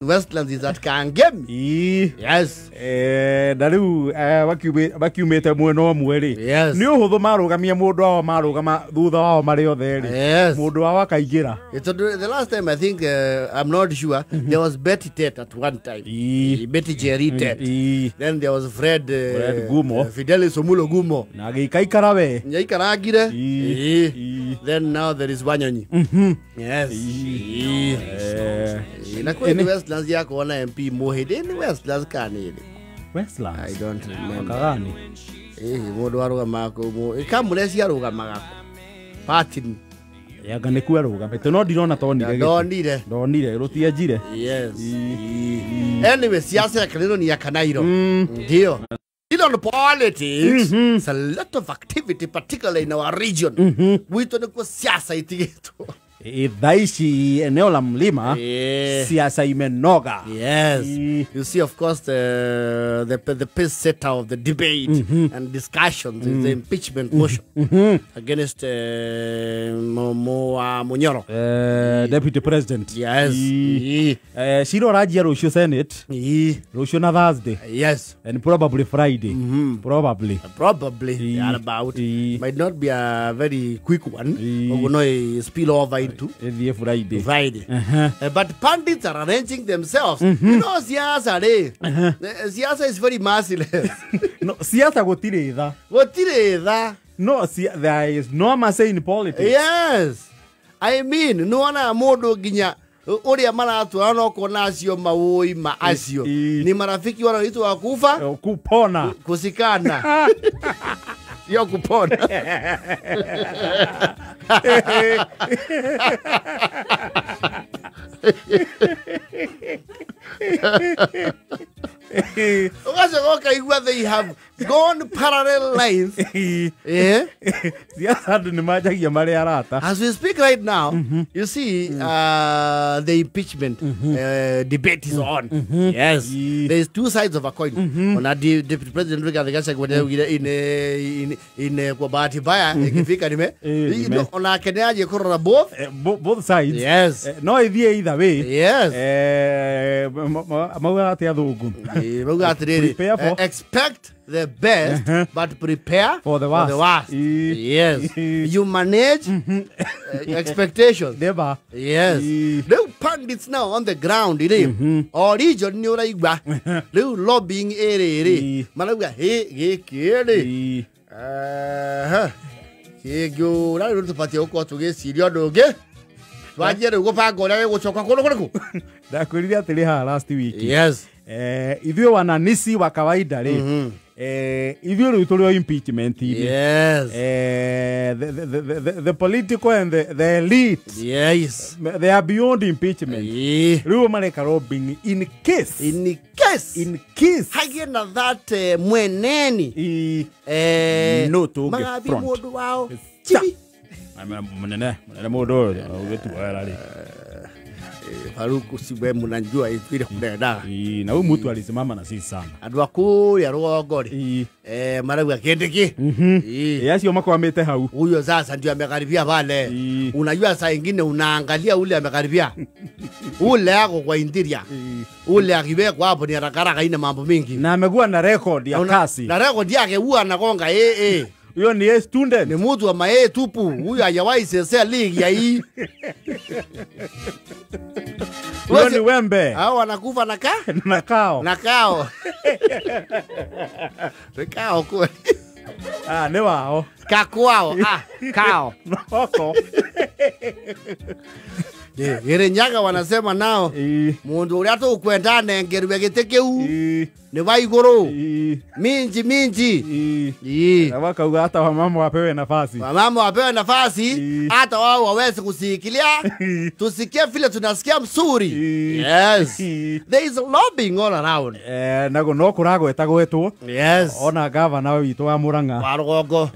Westlands is at Kangemi. Yes. Na rĩu makiumĩte mwena ũmwe rĩ, nĩ ũhũthũ marũgamia mũndũ wao, marũgama thutha wao marĩ othe rĩ, mũndũ wao akaingĩra. Tondũ the last time, I think, I'm not sure, there was Betty Tet at one time. Betty Jerry Tet. Then there was Fred, Fred Gumo. Fidelis Omulo Gumo. Na gĩikaikara we. Nyaaikarangire. Then now there is Wanyonyi. Yes. Na kwĩ Westlands yakuona MP Muhĩndĩ nĩ Westlands kanĩrĩ? Westlands. I don't remember. Kagani. Mũndũ warũgamaga kũu kamũre ciarũgamaga Patini. Yanga nĩkuo arũgamĩte, no ndirona tonire gĩtĩ. Ndonire. Ndonire rũtienjire. Yes. Anyway, siasa ya Kanairo ni ya Kanairo. Ndio. Still on politics, it's a lot of activity, particularly in our region. Gwitũ nĩkuo siasa itigĩtwo. Thaa ici eneo la mlima, siasa imenoga. Yes. You see, of course, the pace setter of the debate and discussions is the impeachment motion against Munyoro. Deputy President. Yes. Cira ũranjia rũciũ Senate, rũciũ na Thursday and probably Friday, probably. Probably thereabout. Might not be a very quick one. Ũguo no spill over into ĩthiĩ Friday. Friday. But pundits are arranging themselves. You know, siasa rĩ, siasa is very merciless. No, siasa gũtirĩ tha. Gũtirĩ tha. No, there is no mercy in politics. Yes. I mean, nĩwona mũndũ nginya ũrĩa maratwara no kuona acio mawũi ma acio ni marafiki wanaitwa wa kufa kupona kusikana, sio kupona. Ũgacoka ũkaigua they have gone parallel lines. Siasa andũ nĩ manjagia marĩ arata. As we speak right now, you see, the impeachment debate is on. Yes. There is two sides of a coin. Ona Deputy President Rigathi Gachagua nĩaugire in kwa bahati mbaya ikifika nime onake nĩanjie kũrora both both sides. Yes. No ithiĩ either way. Yes. Maugaga atĩa athũngũ? Maugaga atĩrĩrĩ, Prepare for expect the best, but prepare for the worst. For the worst. Yes. You manage expectations. Never. Yes. Rĩu pundits now on the ground rĩ, o region nĩ ũraigua rĩu lobbying ĩrĩ rĩ, marauga hĩ gĩkĩ rĩ, kĩngĩũra rĩu tũbatiĩ gũkorwo tũgĩciria ũndũ ũngĩ, twanjie rĩu gũbanga ũrĩa gĩgũcoka kũndũ kũrĩkũ. Ndakwĩrire atĩrĩ haha last week. Yes. Ithuĩ wananisi wa kawaida rĩ, ithuĩ rĩu tũrĩ o impeachment-inĩ. Yes. The political and the elite, Yes. they are beyond impeachment. Rĩu mareka lobbying in case, In case. in case hagĩe na that mweneni no tũngĩ magathiĩ front. Mũndũ wao Cha. chibi. Mũnene mũnene mũndũ ũyũ ũgĩtuoera rĩ. Faruku, si we mnajua vile kunaendaga. Na huyu mtu alisimama na sisi sana. Andũ a kũrĩa rũgongo rĩ, marauga kĩndĩ kĩ. Acio makwamĩte hau. Huyo sasa ndio amekaribia pale. Unajua saa ingine unaangalia ule amekaribia, ule ako kwa interior, ule akiwekwa hapo ni haraka haraka, ina mambo mingi. Na amekuwa na record ya kasi. Na record yake huwa anagonga Huyo ni A student. Ni mtu wa mae tupu huyu, hajawahi sesea league ya hii. Huyo ni wembe. Hao wanakufa na ka na kao. Na kao. Ni kao kweli. Ah, nĩ wao. Kakwao, ah, kao. Noko. Kirinyaga wanasema nao mundu uria tukwenda nengerwe giti kiu ni wa iguru minji minji. Na wakauga hata wamama wapewe nafasi. Wamama wapewe nafasi, hata wao waweze kusikilia, tusikie vile tunasikia msuri. Yes. There is lobbying all around. Nago no kuragweta gwetwo. Yes. Ona gavana witũ wa Murang'a. Wa rũgongo.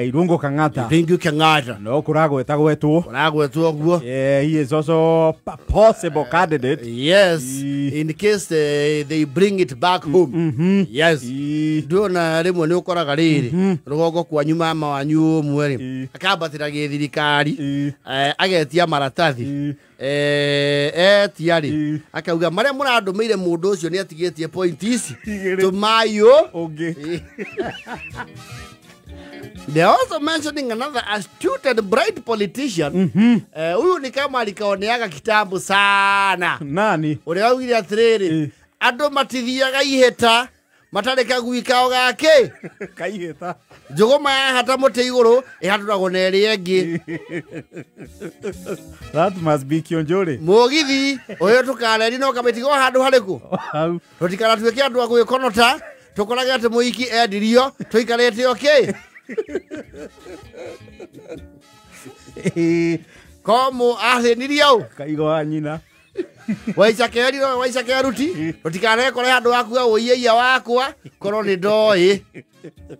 Irungu Kang'ata. Irungu Kang'ata. No kuragweta gwetwo. Kuragwetwo guo. He is also possible candidate. Yes, in case they bring it back home. Yes. Ndona rimwe ni ukoraga riri rugongo kwanyu mama wanyu umwe ri akambatira githirikari agetia maratathi etia ri akauga maria murandumiire mundu ucio ni atigitie point ici tumayo ungi. They are also mentioning another astute and bright politician. Huyu ni kama alikaoneaga kitambo sana. Nani? Uria augire atiriri, andu matithiaga iheta matari kagui kao gake. Kaiheta. Njũgũma yahata mũtĩ igũrũ ĩhatũragwo na ĩrĩa ĩngĩ. That must be Kionjore. Mũgithi ũyũ tũkareri no kamĩtigo handũ harĩkũ? Hau. Tũtikanatuĩke andũ a gwĩkonota tũkorage atĩ mũiki endirio tũikarĩte okay. Komo athĩnirio kaigo wa nyina waicakeriro waicakeruti tũtikanekore handũ hakuga ũiyeia wakwa korwo nĩ ndoĩ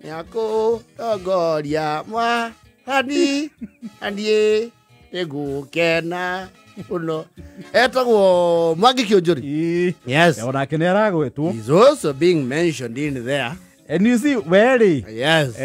nĩakũtongoria mwathani na niĩ nĩngũkena mũno. Etagwo Mwangi Kionjori. Yes. Onake nĩ aragwetwo. He's also being mentioned in there. And you see, weri. Yes.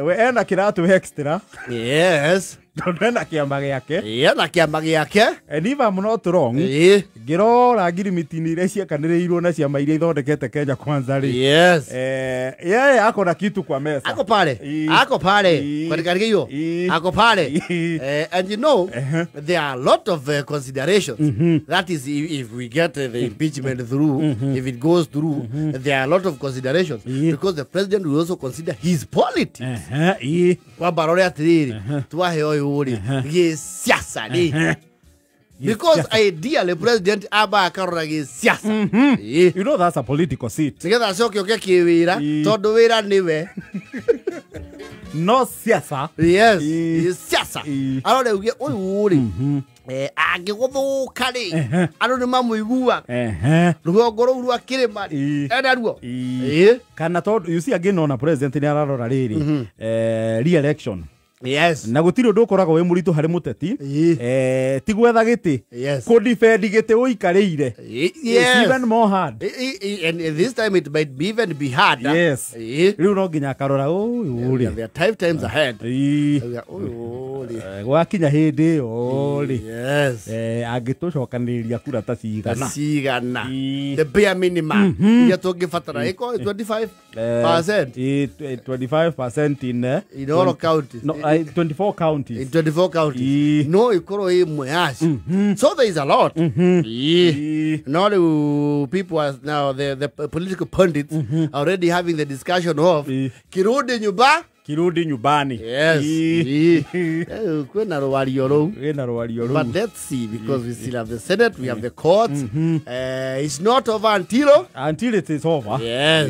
We ena kiratu extra. Yes. Tondu ena kiama giake. Ena kiama giake. And if I'm not wrong, ngirora ngirimiti-inĩ iria ciakanĩrĩirwo na ciama iria ithondekete Kenya Kwanza rĩ. Yes. Yeye ako na kitu kwa meza. Ako pale. Ako pale. Kwa hiyo. Ako pale. And you know, there are a lot of considerations. That is, if we get the impeachment through, if it goes through, there are a lot of considerations because the president will also consider his politics. Kwamba rore atiriri, twaheo ũyũ rĩ, gĩsiasa rĩ. Because ideally president aba akarora gĩsiasa. You know that's a political seat. Nigetha acoke oke kĩwĩra tondũ wĩra nĩwe. No siasa. Yes, siasa. Arore uge ũyũ rĩ, angĩgũthũka rĩ, andũ nĩ mamũiguaga. Rũgongo rũu rwa kĩrĩma rĩ, ena ruo. Kana tondũ you see again ona president nĩ ararora rĩrĩ, re-election. Yes. Na gũtirĩ ũndũ ũkoragwo wĩ mũritũ harĩ mũteti ti gwetha gĩtĩ, kũ-defend gĩtĩ ũikarĩire. Yes. Even more hard. And this time it might be even be harder. Yes. Rĩu no nginya akarora ũyũ rĩ. There are 5 times ahead. Ũyũ rĩ. Gwakinya hĩndĩ ĩyo rĩ. Yes. Angĩtũcokanĩrĩria kura ta cigana. Cigana. The bare minimum. Iria tũngĩbatara ĩkorwo 25%. 25% in all counties. No, 24 counties. In 24 counties. No, ikoro imwe yaci. So there is a lot. Now the people are now the political pundits are already having the discussion of kirudi nyumba. Kirudi nyumbani. Yes. Kwina rwario rou. Kwina rwario rou. But let's see, because we still have the Senate, we have the courts. It's not over until it is over. Yes.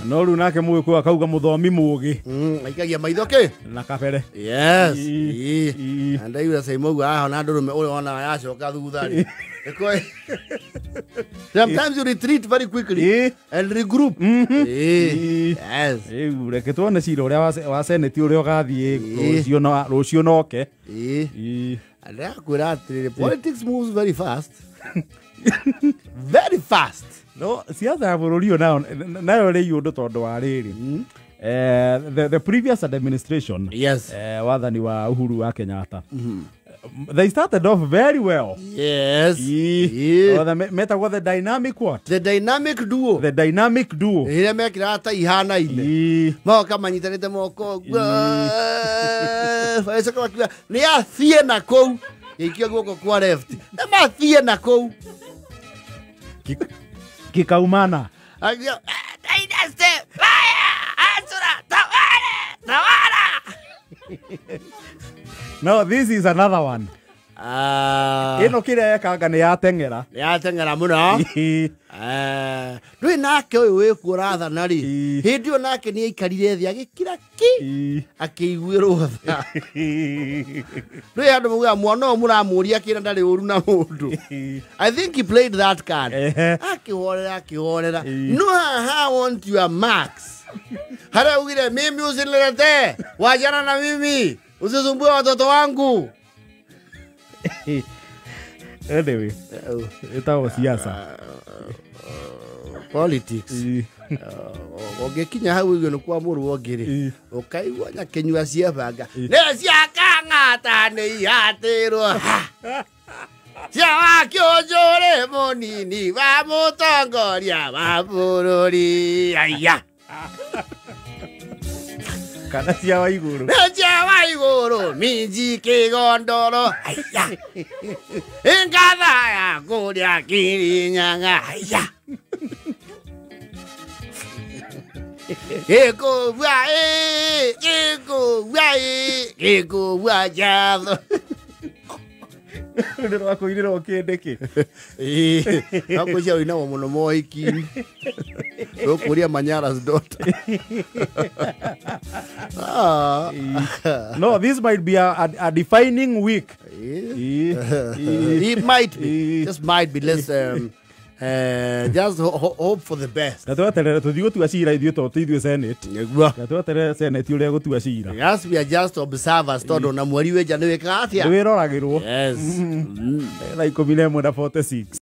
No rĩu nake mũgĩkũyũ akauga mũthomi mũgĩ. Aikagia maitho kĩ? Na kabere. Yes. And I say mũguo ahona ndũrũme ũrĩa wona yacoka thutha rĩ. Sometimes you retreat very quickly and regroup. Yes. Reke tuone cira ũrĩa wa Senate ũrĩa ũgathiĩ rũciũ noke. Ndakwĩra atĩrĩrĩ, politics moves very fast. Very fast. No, siasa ya bũrũri ũyũ nayo rĩ ũndũ tondũ wa rĩrĩ. The previous administration, yes, wathani wa Uhuru wa Kenyatta, they started off very well. Yes. Metagwo the dynamic what? The dynamic duo. The dynamic duo. Ĩrĩa mekĩraga ta ihanaine. Moka manyitanĩte moko. Acoka makiuga nĩ athiĩ na kũu. Gĩikio guoko kwa left. Nĩ mathiĩ na kũu. Kikaumana. Dynasty fire! Asura tawala! Tawala! No, this is another one. Ĩno kĩrĩa yekanga nĩ yateng'era. Nĩ yateng'era mũno. Ndũĩ nake ũyũ wĩkuo ũrathana rĩ, hĩndĩ ĩyo nake nĩ aikarire thĩ agĩkira ki akĩiguĩrwo tha. Ndũĩ andũ maugaga mwana ũyũ mũramũria kĩra ndarĩ ũru na mũndũ. I think he played that card. Akĩhorera akĩhorera. No, I want your marks. Harĩa ugire mimi usiniletee, wachana na mimi. Usisumbue watoto wangu. Anyway, ĩtagwo siasa. Politics. Ũngĩkinya hau ũguo nĩ kwa mũrũ ũngĩ rĩ, ũkaigua nyakĩnyua ciebanga nĩ ciakang'ata nĩ ihatĩrwo cia wakĩũnjũrĩ mũnini wa mũtongoria wa bũrũri aya kana cia wa igũrũ nĩ cia wa igũrũ minji kĩgondoro aya ngatha ya kũrĩa Kirinyaga aya Gĩkũbua ĩ gĩkũbua ĩ gĩkũbua jatho. Nĩ rwakũinĩrwo kĩndĩ kĩ? Ĩĩ, no ũinagwo mũno mohiki. Rũkũria Manyara's daughter. No, this might be a defining week. It might be. Just might be. Let's just hope for the best. Na tweterere tuthi gutua cira ithuĩ to ithuĩ Senate. Nĩguo. Na tweterere Senate ũrĩa gũtua cira. Yes, we are just observers tondũ na mweri wĩ nja nĩ wĩkaga atĩa? Nĩ wĩroragĩrwo. Yes. Thaa 11:46.